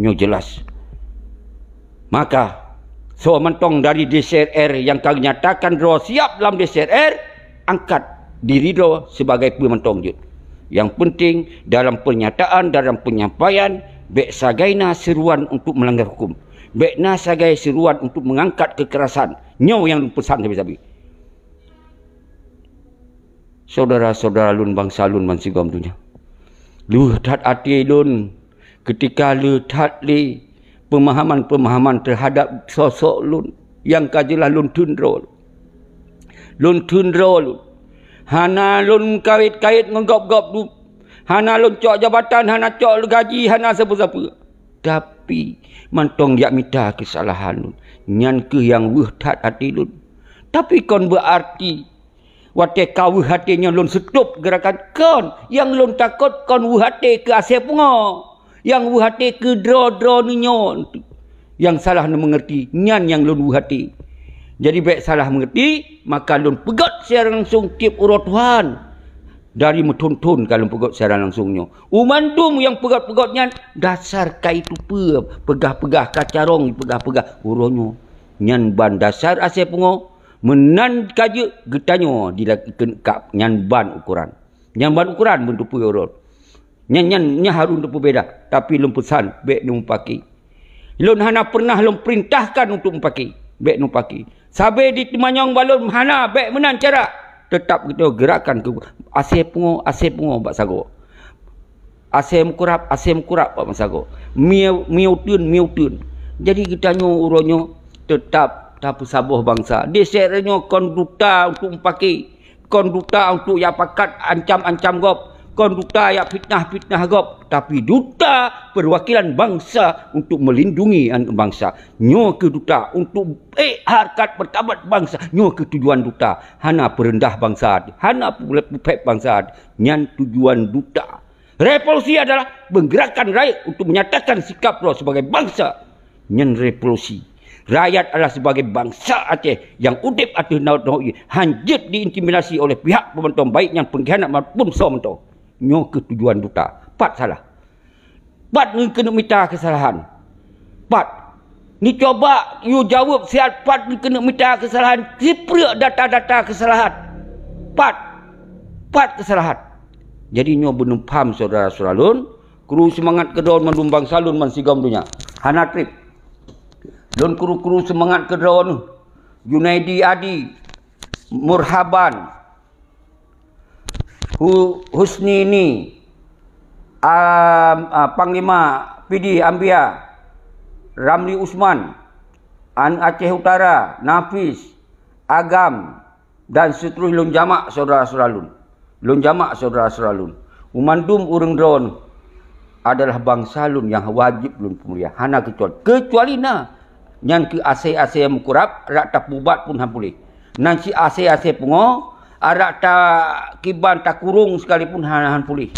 Nyoe jeulaih. Maka, soe mantong dari D C R R nyang ka nyatakan droe siab lam D C R R, angkat diri droe sibagai peue mantong jeuet. Nyang peunteng, dalam peunyataan, dalam peunyampaian, bék sagai na seuruan untuk meulanggar huköm. Bék na sagai seuruan untuk meungangkat keukerasan. Nyoe nyang lôn peusan sabe-sabe. Syedara-syedara lôn bansa lôn bansigom donya. Leueh that até lôn keutika leueh that lé pemahaman-pemahaman terhadap sosok lôn nyang ka jeulaih lôn theun droe. Lôn theun droe lôn. Hana lôn kawét-kawét ngon gob-gob dum. Hana lôn cok jabatan, hana cok gaji, hana sapeue-sapeue. Tapi, mantong jak mita keusalahan lôn. Nyan kheueh nyang weueh that até lôn. Tapi kon beuarti watée ka weueh até nyoe lôn seutôb geurakan. Kon, nyang lôn takot kon weueh até keu asée pungo. Nyang weueh até keu droe-droe nyoe. Nyang salah neumeungeurti, nyan nyang lôn weueh até. Jadi bék salah meungeurti, maka lôn peugét secara langsung tieb uroe Tuhan. Dari meuthon-thon ka lôn peugét secara langsung nyoe. U mandum nyang peugét-peugét nyan, dasar ka itupeue, peugah-peugah ka carông, peugah-peugah uroe nyoe. Nyan ban dasar asée pungo, meunan ka jeuet geutanyoe dilakée keu kab, nyan ban ukoran. Nyan ban ukoran beuntupeue uroe. Nyan, nyan, nyan harôh teupeubeda, tapi lôn peusan bék neumupake. Lôn hana peureunah lôn peurintahkan untuk mupake, bék neumupake. Sabe di teumanyong bak lôn hana, bék meunan cara. Teutab geutanyoe geurakan keu asée pungo, asée pungo bak sagoe. Asée meukurab, asée meukurab bak sagoe. Mie, mie uteuen, mie uteuen. Jadi geutanyoe uroe nyoe teutab tapeusaboh bansa. Di sirée nyoe kon duta untuk mupake. Kon duta untuk jak pakat ancam-ancam gob, kon duta jak fitnah-fitnah gob, tapi duta perwakilan bangsa untuk melindungi aneuk bangsa. Nyoe kheueh duta untuk ék harkat martabat bangsa. Nyoe kheueh tujuan duta. Hana peureundah bangsa, hana peuphét bangsa. Nyan tujuan duta. Revolusi adalah menggerakkan rakyat untuk menyatakan sikap droe sebagai bangsa. Nyan revolusi. Rakyat adalah sebagai bansa Aceh nyang udeb ateueh tanoh ié, hanjeuet diintimidasi oleh pihak pemantong, baik nyang pengkhianat maupun soe mantong. Nyoe kheueh tujuan duta. Pat salah? Pat keuneuk mita keusalahan? Pat? Neucuba yue jaweueb siat pat keuneuk mita keusalahan, sipreuk data-data keusalahan. Pat? Pat keusalahan? Jadi nyoe beuneupham syedara-syedara lôn, kru seumangat keudroe mandum bansa lôn bansigom donya. Hana treb. Lôn kru-kru seumangat keudroe neuh. Junaidi Adi, Murhaban, Hu-, Husnini, am, a, Panglima Pidie Ambia, Ramli Usman, An Aceh Utara, Nafis, Agam, dan seuterusnya lôn jamak syedara-syedara lôn. Lôn jamak syedara-syedara lôn. Mandum ureuëng droe adalah bansa lôn nyang wajéb lôn peumulia, hana keucuali. Keucuali na, nyan kheueh asée-asée meukurab, rak tapeuubat pun han puléh. Nan cit asée-asée pungo, rak takiban takurong sekalipun han, han puléh.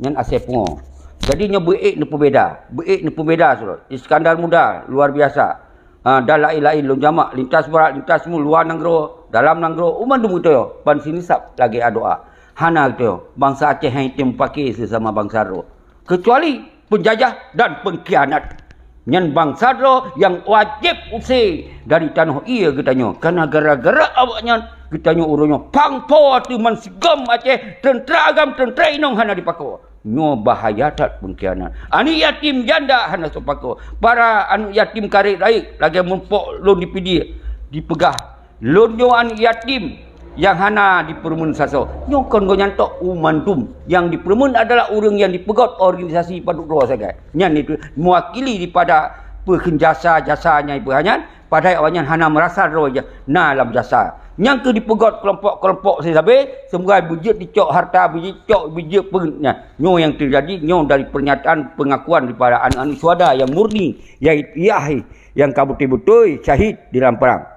Nyan asée pungo. Jadi nyoe beuék neupeubeda, beuék neupeubeda syedara. Iskandar Muda luar biasa. Ha, dan laén-laén lôn jamak, lintas barat, lintas timur, luwa nanggroe, dalam nanggroe, u mandum geutanyoe ban sinisab lagée adoa. Hana geutanyoe, bansa Aceh hana tém pake seusama bansa droe, keucuali peunjajah dan peungkhianat. Nyan bansa droe nyang wajéb use dari tanoh ié geutanyoe, kareuna gara-gara awaknyan geutanyoe uroe nyoe pang po ateueh bansigom Aceh, teuntra agam, teuntra inong hana jipakoe. Nyoe bahaya that peungkhianat. Aneuk yatim janda hana soe pakoe. Para aneuk yatim karet rayeuk lagée muphom lôn di Pidie dipeugah, lôn nyoe aneuk yatim nyang hana jipeureumeun sasoe. Nyoe kon gobnyan tok, u mandum nyang jipeureumeun adalah ureuëng nyang jipeugét organisasi padub droe sagai. Nyan itu mewakili daripada peukheun jasa-jasa nyang ipeuhanyan. Padahai awaknyan hana meurasa droe ja-, na lam jasa. Nyang kheueh dipeugét keulompok-keulompok sabe-sabe, seumoga beujeuet dicok harta, beujeuet cok, beujeuet peungét nyan. Nyoe nyang teujadi nyoe dari peurnyataan peungakuan daripada aneuk-aneuk syuhada nyang murni, nyang ka beutôi-beutôi syahid di lam prang.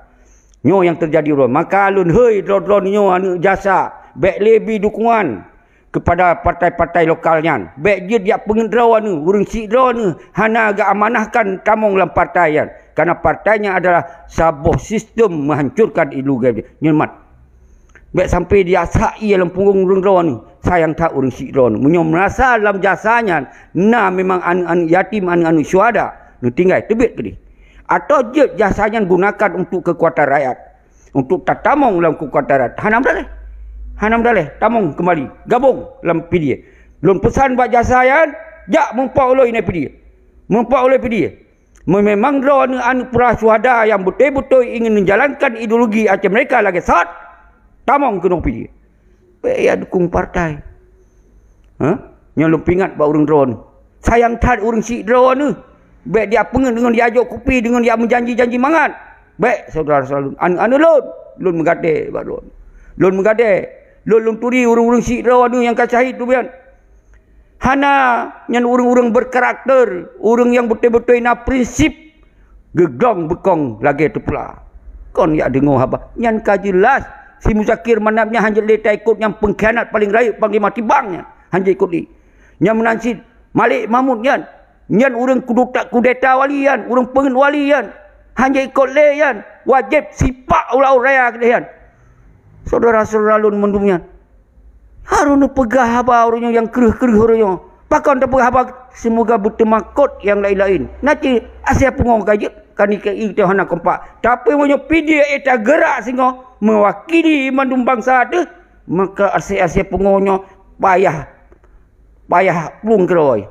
Nyoe nyang teujadi uroe. Maka lôn hôi droe-droe nyoe aneuk jasa, bék lé bi dukungan keupada partai-partai lokal nyan. Bék jeuet jak peungét droe neuh, ureuëng syiek droe neuh hana geuamanahkan tamong lam partai nyan. Kareuna partai nyan adalah saboh sistem meuhancurkan ideologi nyan mat. Bék sampai diasak ié lam punggong ureuëng droe neuh, sayang that ureuëng syiek droe neuh. Meunyoe meurasa lam jasa nyan na memang aneuk-aneuk yatim, aneuk-aneuk syuhada, neutinggai, teubiet keudeh. Atau jeuet jasa nyan gunakan untuk keukuatan rakyat. Untuk tatamong lam keukuatan rakyat. Hana meudaleh. Hana meudaleh. Tamong keumbali. Gabong lam Pidie. Lôn peusan bak jasa nyan, jak meumpok ulôi nyan Pidie. Meumpok ulôi Pidie. Memang droe aneuk-aneuk para syuhada nyang beutôi-beutôi ingin menjalankan ideologi Aceh Merdeka lagée sat, tamong keunoe Pidie. Bék jak dukung partai. Ha? Nyoe lôn peuingat bak ureuëng droe neuh. Sayang that ureuëng syiek droe neuh. Bék dia peungeuet deungon dia jok kupi, deungon dia meujanji-janji mangat. Bék, syedara-syedara lôn, aneuëk-aneuëk lôn, lôn meugadée bak lôn. Lôn meugadée, lôn, lôn turi ureuëng-ureuëng sidroe aneuëk nyang ka syahid teubian. Hana, nyan ureuëng-ureuëng berkarakter, ureuëng nyang beutôi-beutôi na prinsip, geuglong beukong lagée teupula. Kon jak deungoe haba. Nyan ka jeulaih, si Muzakir Manaf nyan hanjeuet lé taikot, nyang peungkhianat paleng rayeuk panglima tibang nyan, hanjeuet ikot lé. Nyang meunan cit Malik Mahmud nyan, nyan ureuëng kuduta-, kudeta wali nyan, ureuëng peungeuet wali nyan, hanjeuet ikot lé nyan, wajéb sipak ulaôt raya keudeh nyan. Syedara-syedara lôn mandum nyan, harôh neupeugah haba ureuëng nyoe nyang kreueh-kreueh ureuëng nyoe. Pakon tapeugah haba, seumoga beuteumakot nyang laén-laén. Na cit asée pungoe ka jeuet, ka nikeuh ié teuh hana kompak. Tapi meunyoe P D I A tageurak singoh meuwakili mandum bansa teuh, maka asée-asée pungoe nyoe payah, payah plueng keudroe.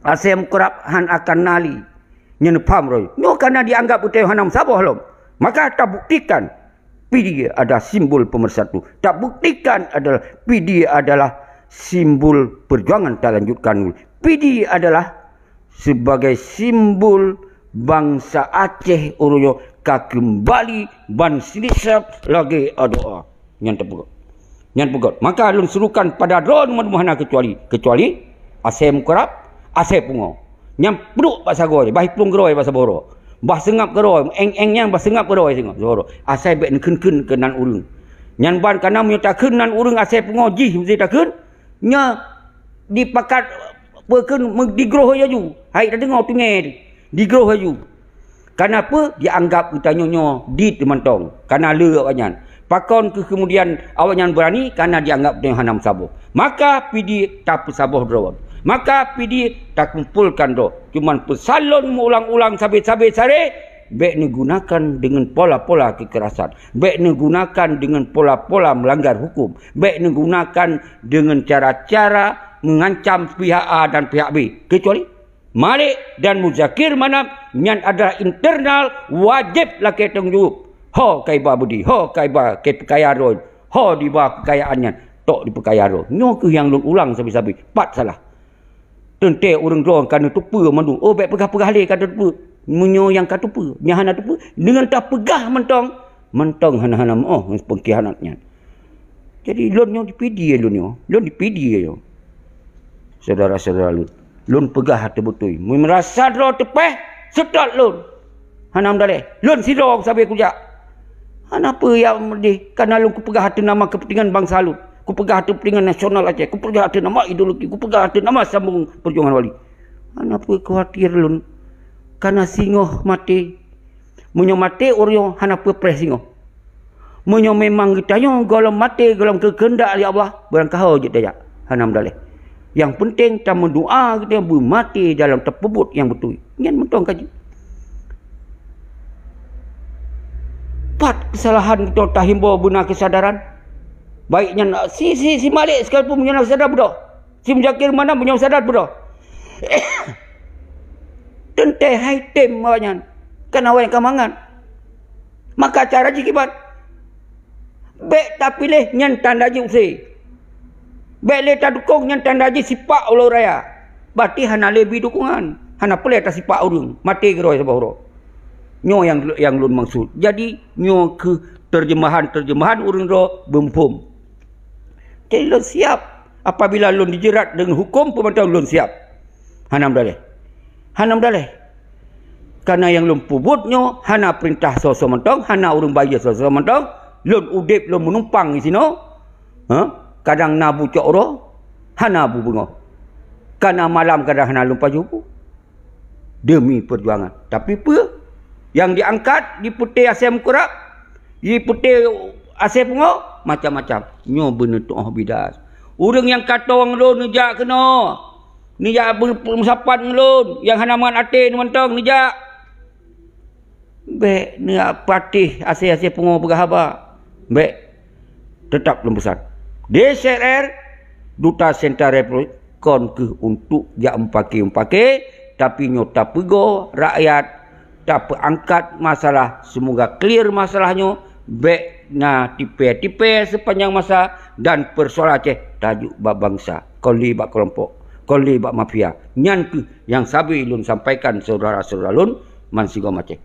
Asée mukarab han akan na lé. Nyan neupham roh. Nyoe kana dianggap beutôi hana meusaboh lom. Maka tabuktikan P D I A adalah simbol pemersatu. Tabuktikan adalah P D I A adalah simbol perjuangan talanjutkan. P D I A adalah sebagai simbol bansa Aceh uroe nyoe ka keumbali ban silisab lagée adoe. Nyan teupeugah. Nyan peugah. Maka lôn serukan pada droe mandum hana keucuali, keucuali asée mukarab, asée pungoe. Nyang peuduek bak sagoe, bah iplueng keudroe bak saboh uroe. Bah seungab keudroe, éng-éng nyan bah seungab keudroe singoh, saboh uroe. Asai bék neukheun-kheun keu nan ureuëng. Nyan ban kana meunyoe takheun nan ureuëng asai pungoe jih meusti takheun, nyoe dipakat peukheun me-, digroh laju. Hai tadeungoe tungée digroh laju. Kana peue? Dianggap geutanyoe nyoe dit mantong, kana le awaknyan. Pakon keuh keumudian awaknyan beurani? Kana dianggap tanyoe hana meusaboh. Maka P D I A tapeusaboh droe. Maka P D I A takumpolkan droe. Cuman peusan lôn meuulang-ulang sabe-sabe saré, bék neugunakan deungon pola-pola keukerasan. Bék neugunakan deungon pola-pola meulanggar huköm. Bék neugunakan deungon cara-cara meungancam pihak A dan pihak B. Keucuali Malik dan Muzakir Manaf nyan adalah internal, wajéb lakée tanggong jaweueb. Ho ka iba beudé, ho ka iba keu peukaya droe, ho diba keukayaan nyan, tok dipeukaya droe. Nyoe kheueh nyang lôn ulang sabe-sabe, pat salah. Teuntée ureuëng droe ka neuteupeue mandum, oh, bék peugah-peugah lé ka teupeue. Meunyoe nyang ka teupeue, nyang hana teupeue, deungon tapeugah mantong, mantong hana-hana meuoh peungkhianat nyan. Jadi lôn nyoe di P D I A lôn nyoe, lôn di P D I A nyoe. Syedara-syedara lôn, lôn peugah hate beutôi. Meurasa droe teupeh, seutôt lôn. Hana meudaleh. Lôn sidroe sabe kujak. Hana peue nyang meudeh, kana lôn kupeugah ateueh nama keupeuntengan bansa lôn. Kupeugah ateueh keupeuntengan nasional Aceh. Kupeugah ateueh nama ideologi. Kupeugah ateueh nama sambong peujuangan wali. Hana peue khawatir lôn. Kana singoh maté. Meunyoe maté ureuëng nyoe hana peue preh singoh. Meunyoe memang geutanyoe gohlom maté gohlom keukeundak lé Allah, beurangkaho jeuet tajak, hana meudaleh. Nyang peunteng tameudoá geutanyoe beumaté dalam tapeubuet nyang beutôi. Nyan mantong ka jeuet. Pat keusalahan geutanyoe tahimbô beuna keusadaran? Baik nyan si, si, si Malik sekalipun meunyoe na keusadaran beudôh. Si Muzakir Manaf meunyoe sadar beudôh. Teuntée hai tem awaknyan, kan awaknyan ka mangat. Maka cara jih kiban, bék tapiléh nyan tanda jih use. Bék lé tadukong nyan tanda jih sipak ulo raya. Berarti hana lé bi dukungan. Hana peureulée tasipak ureuëng, maté keudroe saboh uroe. Nyoe nyang, nyang lôn maksud. Jadi, nyoe kheueh terjemahan-terjemahan ureuëng droe beumuphom. Jadi lôn siab. Apabila lôn dijerat deungon huköm peumantong, lôn siab. Hana meudaleh. Hana meudaleh. Karena nyang lôn peubuet nyoe hana peurintah soe-soe mantong, hana ureuëng bayeue soe-soe mantong. Lôn udeb lôn meunumpang disinoe. Ha? Kadang na bucok uroe, hana bu beungoh. Kana malam kadang hana lôn pajoh bu. Demi peujuangan. Tapi peue? Nyang diangkat, dipeuté asée meukurab, dipeuté asée pungoe, macam-macam. Nyoe beuneutoh bidas. Ureuëng nyang ka tong lôn neujak keunoe, neujak beu-, meusapat ngon lôn, nyang hana mangat até neumantong neujak. Bék neupatéh asée-asée pungoe peugah haba. Bék. Teutap lôn peusan. D C R R, Duta Sentral Republik, kon kheueh untuk jak meupaké-meupaké, tapi nyoe tapeugoe rakyat, tapeuangkat masalah, semoga clear masalah nyoe, bék na tipée-tipée sepanjang masa dan persoalan Aceh tajok bak bansa, kon lé bak kelompok. kon lé bak mafia. Nyan kheueh nyang sabe lôn sampaikan syedara-syedara lôn bansigom Aceh.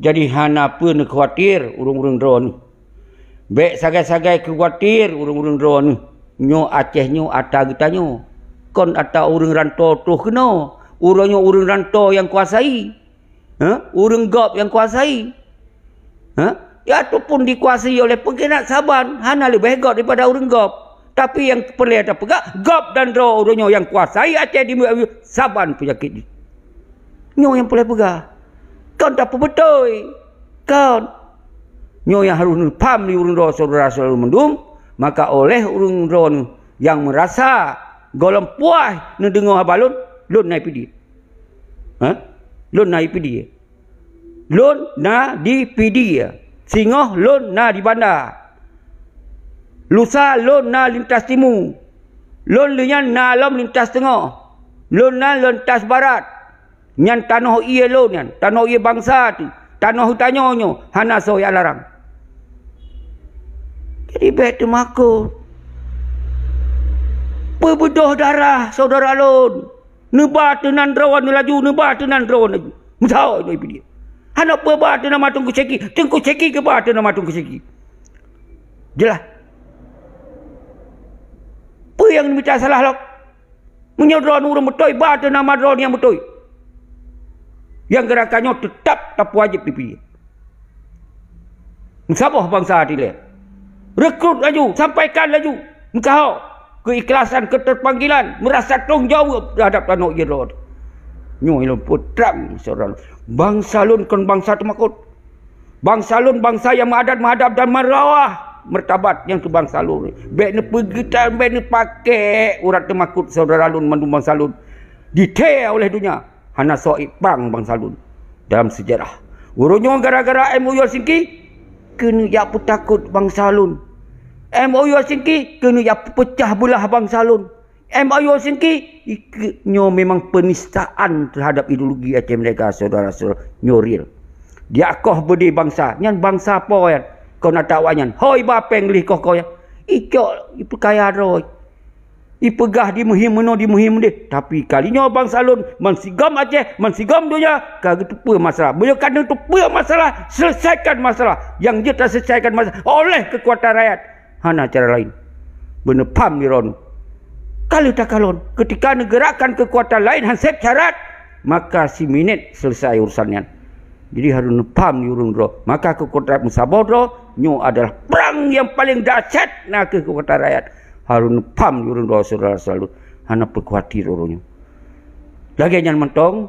Jadi hana peue neukhawatir ureuëng-ureuëng droeneuh. Bék sagai-sagai keu khawatir ureuëng-ureuëng droeneuh. Nyoe Aceh nyoe ata geutanyoe. Kon ata ureuëng ranto troh keunoe. Uroe nyoe ureuëng ranto nyang kuasai. Ha? Ureuëng gob nyang kuasai. Ha? Ya, ataupun dikuasai oleh pengkhianat saban, hana leubeh gob daripada ureuëng gob. Tapi nyang peureulée tapeugah, gob dan droe uroe nyoe nyang kuasai Aceh di saban peunyakét jih. Nyoe nyang peureulée peugah. Kon tapeubeutôi. Kon. Nyoe nyang harôh neupaham lé ureuëng droe syedara-syedara lôn mandum, maka oleh ureuëng droeneuh nyang meurasa gohlom puas neudeungoe haba lôn, lôn na i Pidie. Ha? Lôn na i Pidie. Lôn na di Pidie. Singoh lôn na di Banda. Lusa lôn na lintas timu. Lôn lheueh nyan na lom lintas teungoh. Lôn na lintas barat. Nyan tanoh ié lôn nyan, tanoh ié bansa teuh, tanoh geutanyoe nyoe hana soe jak larang. Jadi bék teumakot. Peubeudôh darah syedara lôn. Neuba teuh nan droeneuh laju, neuba teuh nan droeneuh laju. Meusaho nyoe Pidie. Hana peuba teuh nama Teungku Syeki, Teungku Syeki geuba teuh nama Teungku Syeki. Jeulaih. Peue nyang neumita salah lom? Meunyoe droeneuh ureuëng beutôi, ba teuh nama droeneuh nyang beutôi. Nyang gerakan nyoe teutab tapeuwajéb di Pidie. Meusaboh bansa dilée. Rekrut laju, sampaikan laju. Meusaho keuikhlasan, keuteupanggilan, meurasa tanggung jaweueb teuhadab tanoh ié droe. Nyoe lôn peutrang syedara lôn. Bansa lôn kon bansa teumakot. Bansa lôn bansa nyang meuadat meuadab dan meurawah martabat nyang keu bansa lôn. Bék neupeugeutan, bék neupakée urat teumakot syedara lôn mandum bansa lôn. Jithée oleh donya, hana soe iprang bansa lôn dalam seujarah. Uroe nyoe gara-gara M O U Helsinki, keuneuk jak peutakot bansa lôn. M O U Helsinki, keuneuk jak peupeucah beulah bansa lôn. M O U Helsinki, ikeu nyoe memang penistaan teuhadab ideologi Aceh Merdeka, syedara-syedara, nyoe real. Diakoh beudé bansa, nyan bansa po nyan, kon ata awaknyan. Hôi ba péng lih koh-koh nyan. Icok, ipeukaya droe. Ipeugah di meuhim meunoe, di meuhim meudéh. Tapi kali nyoe bansa lôn, bansigom Aceh, bansigom donya, ka geuteupeue masalah. Meunyoe ka neuteupeue masalah, selesaikan masalah. Nyang jeuet taselesaikan masalah oleh keukuatan rakyat. Hana cara laén. Beuneupham di droeneuh. Ka lheueh takalon, keutika neugerakkan keukuatan laén han seb syarat, maka siminét selesai urusan nyan. Jadi harôh neupham di ureuëng droe. Maka keukuatan meusaboh droe, nyoe adalah prang nyang paleng dahsyat na kheueh keukuatan rakyat. Harôh neupham di ureuëng droe syedara-syedara lôn. Hana peukuatir uroe nyoe. Lagée nyan mantong,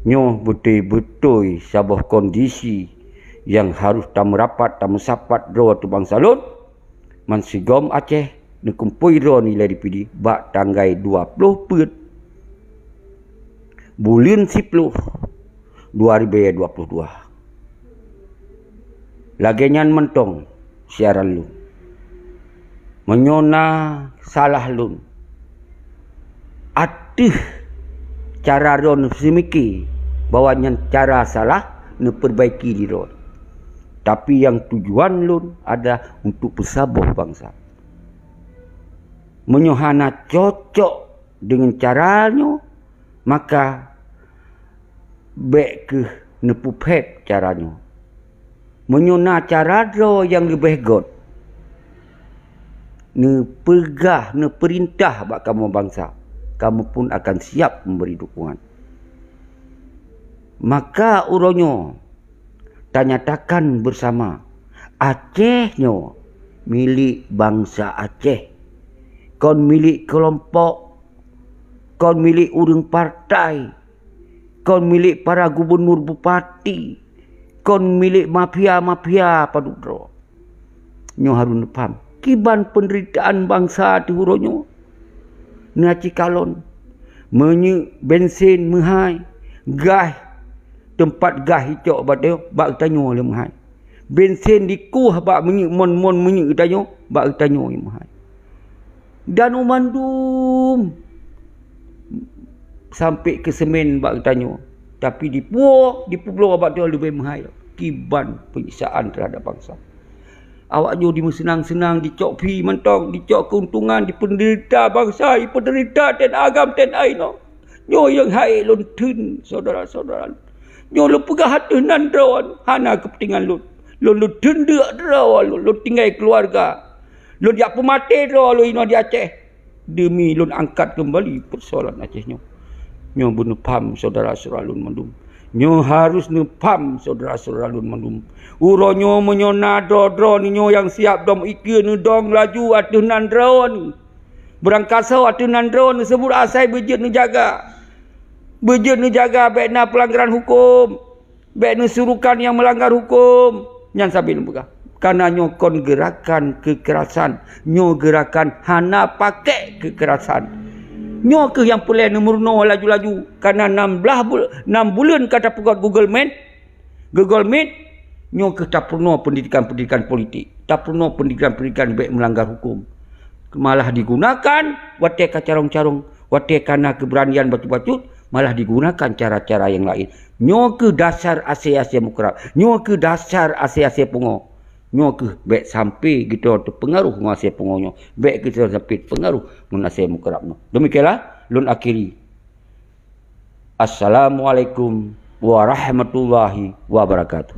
nyoe beutôi-beutôi saboh kondisi nyang harôh tameurapat, tameusapat droe teuh bansa lôn. Bansigom Aceh neukumpôi droe nilai di Pidie bak tanggai dua ploh peuet buleuen siploh dua ribée dua ploh dua. Lagée nyan mantong siaran lôn. Meunyoe na salah lôn, ateueh cara droe neuseumiké bahwa nyan cara salah, neupeubaiki di droe. Tapi nyang tujuan lôn adalah untuk peusaboh bansa. Meunyoe hana cocok deungon cara nyoe, maka bék kheueh neupeuphet cara nyoe. Meunyoe na cara droe nyang leubeh gét, neupeugah, neupeurintah bak kamoe bansa, kamoe pun akan siap meubri dukungan. Maka uroe nyoe tanyatakan beusama, Aceh nyoe milék bansa Aceh, kon milék keulompok, kon milék ureuëng partai, kon milék para gubunur bupati, kon milék mafia-mafia padub droe. Nyoe harôh neupham kiban peundeuritaan bansa teuh uroe nyoe. Na cit kalon, minyeuk bensin meuhai, gas, teumpat gas icok bak tanyoe, bak tanyoe lé meuhai. Bensin dikueh bak minyeuk, mon-mon minyeuk tanyoe, bak tanyoe lé meuhai. Dan u mandum sampai keu semen bak geutanyoe. Tapi dipuwoe, dipeubloe bak tanyoe leubeh meuhai lom. Kiban penyiksaan terhadap bansa. Awak nyoe dimeuseunang-seunang, dicok fee mantong, dicok keuntungan, dipeudeurita bansa, dipeudeurita teuh agam teuh inoe. Nyoe nyang hai lôn theun, syedara-syedara. Nyoe lôn peugah ateueh nan droe, hana keupeuntengan lôn. Lôn, lôn theun deuk droe lôn, lôn tinggai keuluwarga. Lôn jak peumaté droe lôn inoe di Aceh. Demi lôn angkat keumbali peusoalan Aceh nyoe. Nyoe beuneupham syedara-syedara lôn mandum. Nyoe harôh neupham syedara-syedara lôn mandum. Uroe nyoe meunyoe na droe-droe nyoe nyang siab dong ikeue neudong laju ateueh nan droe. Beurangkasoe ateueh nan droe neuseubut asai beujeuet neujaga. Beujeuet neujaga bék na peulanggaran huköm. Bék neusurukan nyang meulanggar huköm. Nyan sabé lôn peugah. Kareuna nyoe kon geurakan keukerasan. Nyoe geurakan hana pakék keukerasan. Nyoe kheueh nyang peureulée neumeurunoe laju-laju. Kareuna nam blah bul-, nam buleuen ka tapeugöt Google Meet. Google Meet, nyoe kheueh tapeurunoe peundidikan-peundidikan politik. Tapeurunoe peundidikan-peundidikan bék meulanggar huköm. Malah digunakan watée ka carông-carông, watée ka na keubeuranian bacut-bacut, malah digunakan cara-cara nyang laén. Nyoe kheueh dasar asai-asai mukarab. Nyoe kheueh dasar asai-asai pungo. Nyoe kheueh bék sampai geutanyoe teupeungaruh ngon asai pungo nyoe. Bék geutanyoe sampai teupeungaruh ngon asai mukarab nyoe. Demikianlah lôn akhiri. Assalamualaikum warahmatullahi wabarakatuh.